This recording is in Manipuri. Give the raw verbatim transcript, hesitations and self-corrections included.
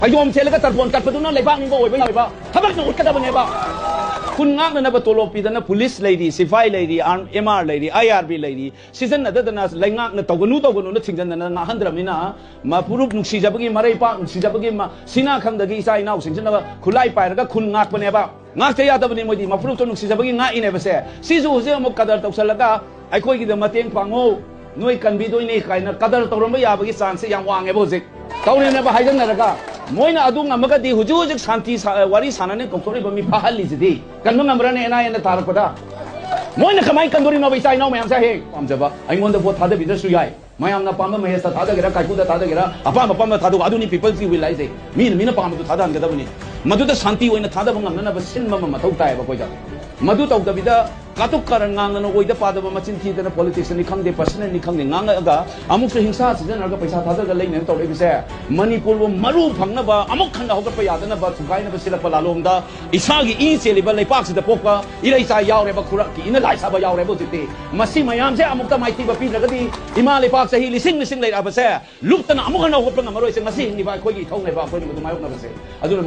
ꯐꯩꯖꯣꯝ ꯁꯦꯠꯂꯒ ꯇꯔꯄꯣꯟ ꯀꯠꯄꯗꯨꯅ ꯂꯩꯕꯥꯛ ꯅꯤꯡꯕ ꯑꯣꯏꯕ ꯌꯥꯎꯔꯤꯕ ꯊꯕꯛꯅ ꯎꯠꯀꯗꯕꯅꯦꯕ꯫ ꯈꯨꯟ ꯉꯥꯛꯅꯅꯕ ꯇꯣꯂꯣꯞ ꯄꯤꯗꯅ ꯄꯨꯂꯤꯁ ꯂꯩꯔꯤ, ꯁꯤꯐꯥꯏ ꯂꯩꯔꯤ, ꯑꯥꯔꯝ, ꯑꯦꯝ ꯑꯥꯔ ꯂꯩꯔꯤ, ꯑꯥꯏ ꯑꯥꯔ ꯕꯤ ꯂꯩꯔꯤ, ꯁꯤꯖꯤꯟꯅꯗꯗꯅ ꯂꯩꯉꯥꯛꯅ ꯇꯧꯒꯅꯨ ꯇꯧꯒꯅꯨꯅ ꯊꯤꯡꯖꯤꯟꯗꯅ ꯉꯥꯛꯍꯟꯗ꯭ꯔꯕꯅꯤꯅ, ꯃꯐꯨꯔꯨꯞ ꯅꯨꯡꯁꯤꯖꯕꯒꯤ, ꯃꯔꯩꯄꯥꯛ ꯅꯨꯡꯁꯤꯖꯕꯒꯤ ꯃ-, ꯁꯤꯅꯥ ꯈꯪꯗꯒꯤ ꯏꯆꯥ ꯏꯅꯥꯎꯁꯤꯡꯁꯤꯅ ꯈꯨꯠꯂꯥꯏ ꯄꯥꯏꯔꯒ ꯈꯨꯟ ꯉꯥꯛꯄꯅꯦꯕ꯫ ꯉꯥꯛꯇ ꯌꯥꯗꯕꯅꯤ ꯃꯣꯏꯗꯤ, ꯃꯐꯨꯔꯨꯞꯇꯣ ꯅꯨꯡꯁꯤꯖꯕꯒꯤ ꯉꯥꯛꯏꯅꯦꯕꯁꯦ꯫ ꯁꯤꯁꯨ ꯍꯧꯖꯤꯛ ꯑꯃꯨꯛ ꯀꯗꯔ ꯇꯧꯁꯜꯂꯒ ꯑꯩꯈꯣꯏꯒꯤꯗ ꯃꯇꯦꯡ ꯄꯥꯡꯉꯨ, ꯅꯣꯏ ꯀꯟꯕꯤꯗꯣꯏꯅꯦ ꯀꯥꯏꯅ ꯀꯗꯔ ꯇꯧꯔꯝꯕ ꯌꯥꯕꯒꯤ ꯆꯥꯟꯁꯁꯦ ꯌꯥꯝ ꯋꯥꯡꯉꯦꯕ ꯍꯧꯖꯤꯛ꯫ ꯇꯧꯔꯦꯅꯦꯕ ꯍꯥꯏꯖꯟꯅꯔꯒ ꯃꯣꯏꯅ ꯑꯗꯨ ꯉꯝꯃꯒꯗꯤ ꯍꯧꯖꯤꯛ ꯍꯧꯖꯤꯛ ꯁꯥꯟꯇꯤ ꯁꯥ-, ꯋꯥꯔꯤ ꯁꯥꯟꯅꯅꯤ ꯀꯧꯊꯣꯛꯂꯤꯕ ꯃꯤ ꯐꯥꯍꯜꯂꯤꯁꯤꯗꯤ ꯀꯟꯕ ꯉꯝꯕ꯭ꯔꯥꯅꯦ ꯑꯦꯟ ꯑꯥꯏ ꯑꯦꯟꯗ ꯊꯥꯔꯛꯄꯗ? ꯃꯣꯏꯅ ꯀꯃꯥꯏꯅ ꯀꯟꯗꯣꯔꯤꯅꯣꯕ ꯏꯆꯥ ꯏꯅꯥꯎ ꯃꯌꯥꯝꯁꯦ? ꯍꯦꯛ ꯄꯥꯝꯖꯕ ꯑꯩꯉꯣꯟꯗ ꯚꯣꯠ ꯊꯥꯗꯕꯤꯗ꯭ꯔꯁꯨ ꯌꯥꯏ, ꯃꯌꯥꯝꯅ ꯑꯄꯥꯝꯕ ꯃꯍꯦꯁꯇ ꯊꯥꯗꯒꯦꯔꯥ, ꯀꯥꯏꯀꯨꯗ ꯊꯥꯗꯒꯦꯔꯥ, ꯑꯄꯥꯝ ꯑꯄꯥꯝꯕ ꯊꯥꯗꯣꯛꯎ, ꯑꯗꯨꯅꯤ people's will ꯍꯥꯏꯁꯦ꯫ ꯃꯤꯅ ꯃꯤꯅ ꯄꯥꯝꯕꯗꯨ ꯊꯥꯗꯍꯟꯒꯗꯕꯅꯤ꯫ ꯃꯗꯨꯗ ꯁꯥꯟꯇꯤ ꯑꯣꯏꯅ ꯊꯥꯗꯕ ꯉꯝꯅꯅꯕ ꯁꯤꯟꯕ ꯑꯃ ꯃꯊꯧ ꯇꯥꯏꯌꯦꯕ ꯑꯩꯈꯣꯏꯗ꯫ ꯃꯗꯨ ꯇꯧꯗꯕꯤꯗ ꯀꯥꯇꯨꯛ ꯀꯥꯔꯟ ꯉꯥꯡꯗꯅ ꯑꯣꯏꯗ ꯄꯥꯗꯕ ꯃꯆꯤꯟ ꯊꯤꯗꯅ politicianꯅꯤ ꯈꯪꯗꯦ, personalꯅꯤ ꯈꯪꯗꯦ ꯉꯥꯡꯉꯛꯑꯒ ꯑꯃꯨꯛꯁꯨ ꯍꯤꯡꯁꯥ ꯁꯤꯖꯤꯟꯅꯔꯒ ꯄꯩꯁꯥ ꯊꯥꯗꯔꯒ ꯂꯩꯅꯦꯅ ꯇꯧꯔꯛꯏꯕꯁꯦ ꯃꯅꯤꯄꯨꯔꯕꯨ ꯃꯔꯨ ꯐꯪꯅꯕ ꯑꯃꯨꯛ ꯍꯟꯅ ꯍꯧꯒꯠꯄ ꯌꯥꯗꯅꯕ ꯊꯨꯒꯥꯏꯅꯕ ꯁꯤꯜꯂꯛꯄ ꯂꯥꯂꯣꯡꯗ ꯏꯁꯥꯒꯤ ꯏ ꯆꯦꯜꯂꯤꯕ ꯂꯩꯄꯥꯛꯁꯤꯗ ꯄꯣꯛꯄ ꯏꯔꯩꯆꯥ ꯌꯥꯎꯔꯦꯕ, ꯈꯨꯔꯛꯀꯤ ꯏꯅ ꯂꯥꯏ ꯁꯥꯕ ꯌꯥꯎꯔꯦꯕ ꯍꯧꯖꯤꯛꯇꯤ꯫ ꯃꯁꯤ ꯃꯌꯥꯝꯁꯦ ꯑꯃꯨꯛꯇ ꯃꯥꯏꯊꯤꯕ ꯄꯤꯗ꯭ꯔꯒꯗꯤ ꯏꯃꯥ ꯂꯩꯄꯥꯛ ꯆꯍꯤ ꯂꯤꯁꯤꯡ ꯂꯤꯁꯤꯡ ꯂꯩꯔꯛꯑꯕꯁꯦ ꯂꯨꯞꯇꯅ ꯑꯃꯨꯛ ꯍꯟꯅ ꯍꯧꯒꯠꯄ ꯉꯝꯃꯔꯣꯏꯁꯦ꯫ ꯉꯁꯤ ꯍꯤꯡꯂꯤꯕ ꯑꯩꯈꯣꯏꯒꯤ ꯏꯊꯧꯅꯦꯕ ꯑꯩꯈꯣꯏꯅ ꯃꯗꯨ ꯃꯥꯌꯣꯛꯅꯕꯁꯦ꯫ ꯑꯗꯨꯅ